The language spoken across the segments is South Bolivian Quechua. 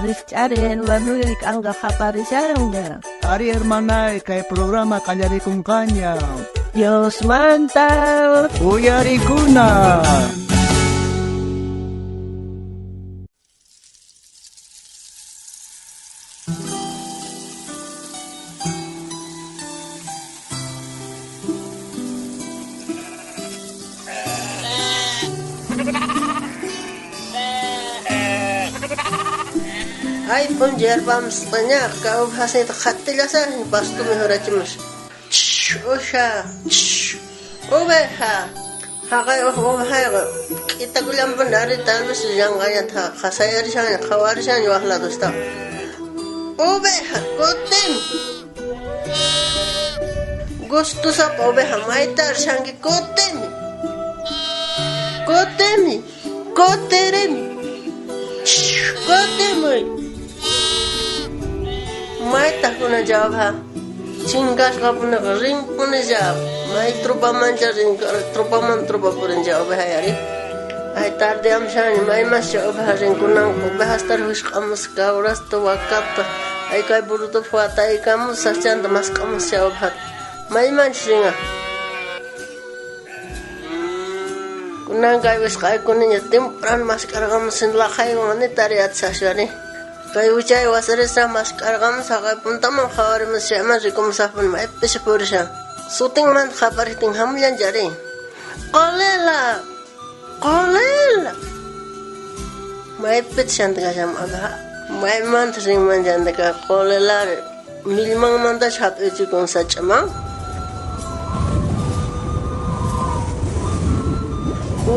Rijch'ari hermanoy, k'anqa qaparishanña. Ari hermanay, kay programa qallarikunqaña. Diosmanta Uyarikuna. Ay, p'unchay yarpamusqañaqa kay ovejasniyta qhatillasaqña pasto mikhurachimus. Chsh, usha, chsh, oveja. Jaqay uj ovejayqa k'itakullanpuni ari tal vez llanqallata qasayarishanña, qhawarishanña waj ladostaqa. Oveja, kutin. Gustosapa oveja, mayta rishanki, kutimi. Kutimi, kutirimi. Chsh, kutimuy. Maytaj kunan chay oveja? Chinkasqapuneqa rinpunilla, may tropamancha rin, tropaman tropa purin chay oveja ari. Ay tardeamushanña, maymancha chay oveja rin kunanqa, ovejasta wisq'amusqa, cabrasta, wakata, ay kay burrotapis wataykamusaq, chanta mask'amusaq chay ovejata. Maymanchus rinqa. Kunan kay wisq'aykuniña temprano mask'arqamusin laqhaywan ni tariyatisaqchu ari. Kay wichay wasirisa mask'arqamus jaqay puntaman qhawarimus chayman rikumusaqpuni maypis purishan. Sutinmanta qaparejtin jamullancha ari. Qolela! Qolela! Maypitaq chanta kashan oveja? Maymanta rinman chanta kay qolelari millmanmantachu jap'ichikun sach'aman?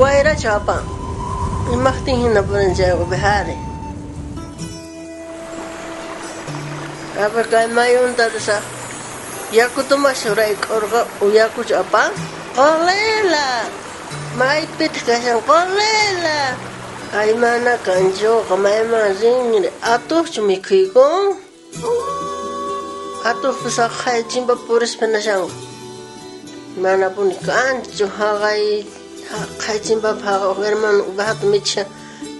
Wayrachu apan? Imajtin jina purin chay ovejari? A ver, kay mayunta risaj. Yaku tomasha urayk'urqa yakuchu apan? Qolela! Maypitaq kashan qolela? Ay mana kanchuqa, mayman rinri? Atuqchu mikhuykun? Atuqpis jaqay chimpa purispa nashanku. Manapuni kanchu jaqay jaqay chimpapi jaqay uj hermano ovejata michishan.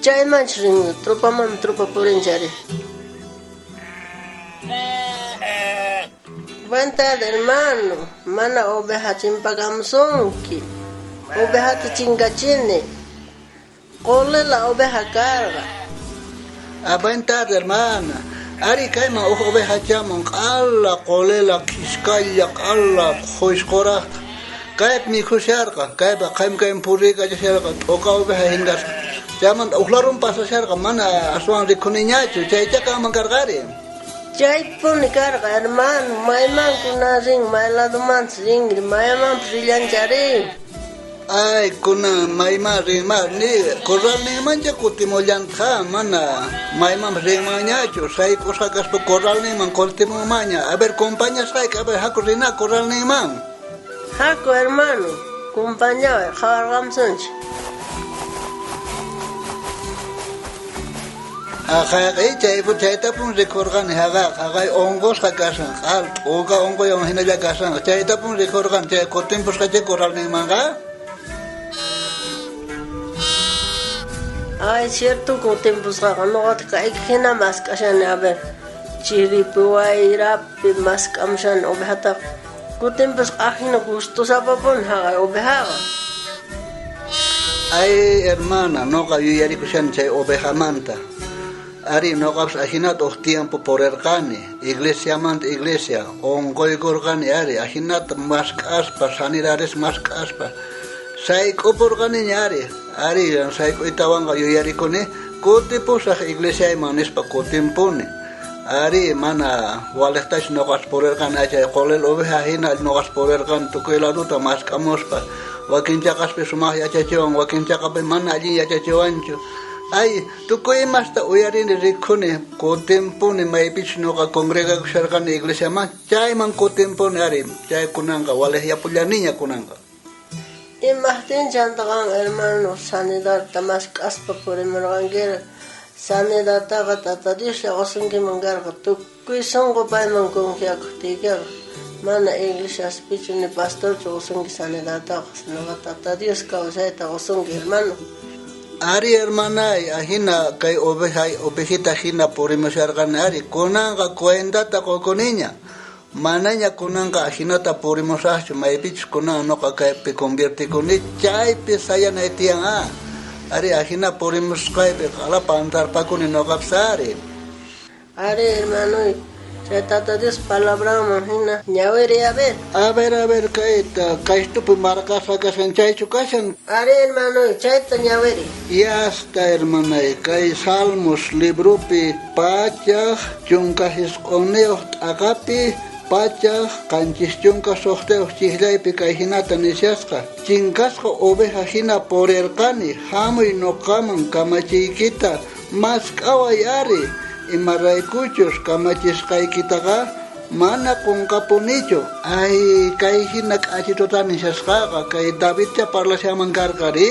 Chaymanchu rin, tropaman tropa purinchari ari. Buen tarde, hermano. Mana oveja chimpakamusunki. Ovejata chinkachini. Qolela oveja karqa. Ah, buen tarde, hermana. Ari kayman uj oveja chamun, q'ala qolela khiskalla q'ala qhushqurajta. Kaypi mikhusharqa, kaypa qaymi kayman puriykachasharqa, t'uka oveja hingasqa. Chaymanta uj larun pasasharqa, mana aswan rikhuniñachu, chaycha kanman karqari. Chaypuni karqa, hermano. Mayman kunan rin, may ladomantas rinri, maymanpis rillanchari. Ay, kunan mayman rinman ni corralninmancha kutimullantaq, mana maymanpis rinmanñachu, sayk'usqa kaspa corralninman kutimunmanña. A ver, compañasqayki, a ver, haku rina corralninman. Haku, hermano, compañaway, qhawarqamusunchik. Jaqay chaytapun rikhurqani jaqayqa, jaqay unqusqa kashan, q'al t'uka unquywan hinalla kashanqa, chaytapun rikhurqani, chay kutimpusqa chay corralninmanqa. Ay, cierto kutimpusqaqa, noqata kayki hina mask'ashani, a ver, chiripi wayrapi mask'amushani ovejataqa. Kutimpusqa ajina gustosapapuni jaqay ovejaqa. Ay, hermana, noqa yuyarikushani chay ovejamanta. Ari, noqapis ajinata uj tiempo purerqani, iglesiamanta iglesia, unquykurqani ari, ajinata mask'aspa, sanidades mask'aspa, sayk'upurqaniña ari, ari, sayk'uytawanqa yuyarikuni, kutipusaj iglesiayman nispa kutimpuni. Ari, mana walejtachu noqas purerqani, chay qolel oveja hina noqas purerqani tukuy laduta mask'amuspa, wakin chaqaspi sumaq yachachiwan, wakin chaqapi mana allin yachachiwanchu. Ay, tukuy imasta uyarini rikhuni, kutimpuni maypichus noqa congregakusharqani iglesiaman, chayman kutimpuni ari, chay kunanqa walejyapullaniña kunanqa. Imajtin chanta qan, hermano, sanidadta mask'aspa purimurqankiri? Sanidadtaqa Tata Dioslla qosunkiman karqa, tukuy sonqo payman confiakojtiykeqa. Mana iglesiaspichu ni pastorchu qosunki sanidadtaqa, sinoqa Tata Dios kawsayta qosunki, hermano. Ari hermanay, ajina kay oveja ovejita hina purimusharqani ari, kunanqa cuentata qukuniña. Manaña kunanqa ajinata purimusaqchu, maypichus kunan noqa kaypi conviertikuni, chaypi sayanay tiyan a. Ari ajina purimusqaypi q'ala pantarpakuni noqapis ari. Ari hermanoy, chay Tata Dios palabranman hina ñawiri a ver. A ver, a ver, kayta kaystupi marcasqa kashan chaychu kashan. Ari hermanoy, chayta ñawiri. Yasta hermanay, kay Salmos libropi 119 t'aqapi 176 chijllaypi kay hinata nishasqa. Chinkasqa oveja hina purirqani, hamuy noqaman kamachiykita mask'away ari, imaraykuchus kamachisqaykitaqa mana qunqapunichu. Ay, kay hina k'achituta nishasqaqa, kay Davidcha parlashaman karqa ri.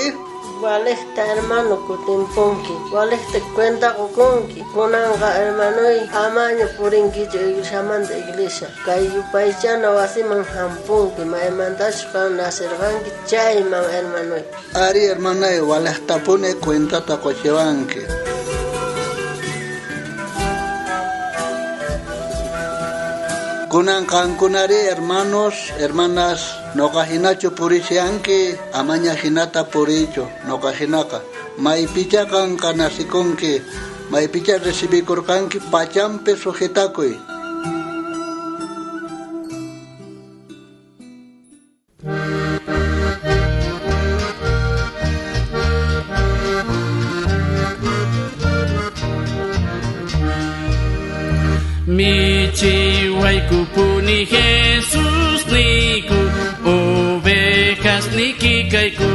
Walejta hermano kutimpunki, walejta cuenta qukunki. Kunanqa hermanoy amaña purinkichu iglesiamanta iglesia. Kay yupaychana wasiman hampunki, maymantachus qan nacerqanki chayman hermanoy. Ari hermanay, walejtapuni cuentata quchiwanki. Kunan qankunari hermanos, hermanas, noqa hinachu purishanki, amaña hinata purichu, noqa hinaqa. Maypicha qanqa nasikunki, maypicha recibikurqanki pachampi sujetakuy. Michiwaykupuni Jesus niku, ovejas nikikayku.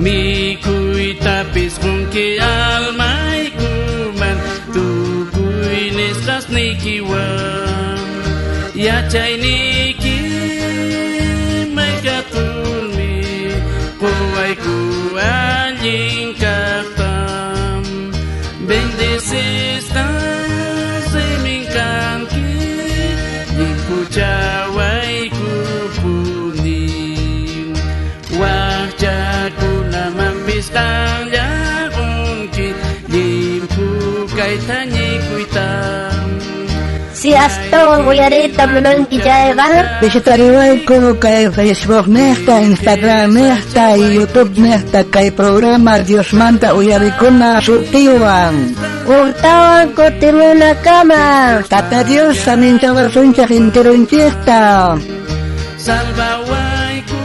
Mikuytapis qunki almaykuman, tukuy nisqas nikiwan. Yachayniki may hatunmi, quwayku allin kaqtam. Bendecisqa simin kanki, llimphuchawaykupuni. Wajchakunamanpis qanllaqunki, llimphu kayta ñikuyta. Si astawan uyariyta munanki chayqa, Visitariwayku kay Facebook niqta, Instagram niqta y YouTube niqta kay programa Diosmanta uyarikuna sutiwan. Ujtawan kutimunakama. Tata Dios saminchawasunchik intirunchikta. Salvawayku,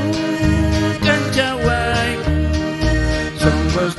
kanchawayku, somos.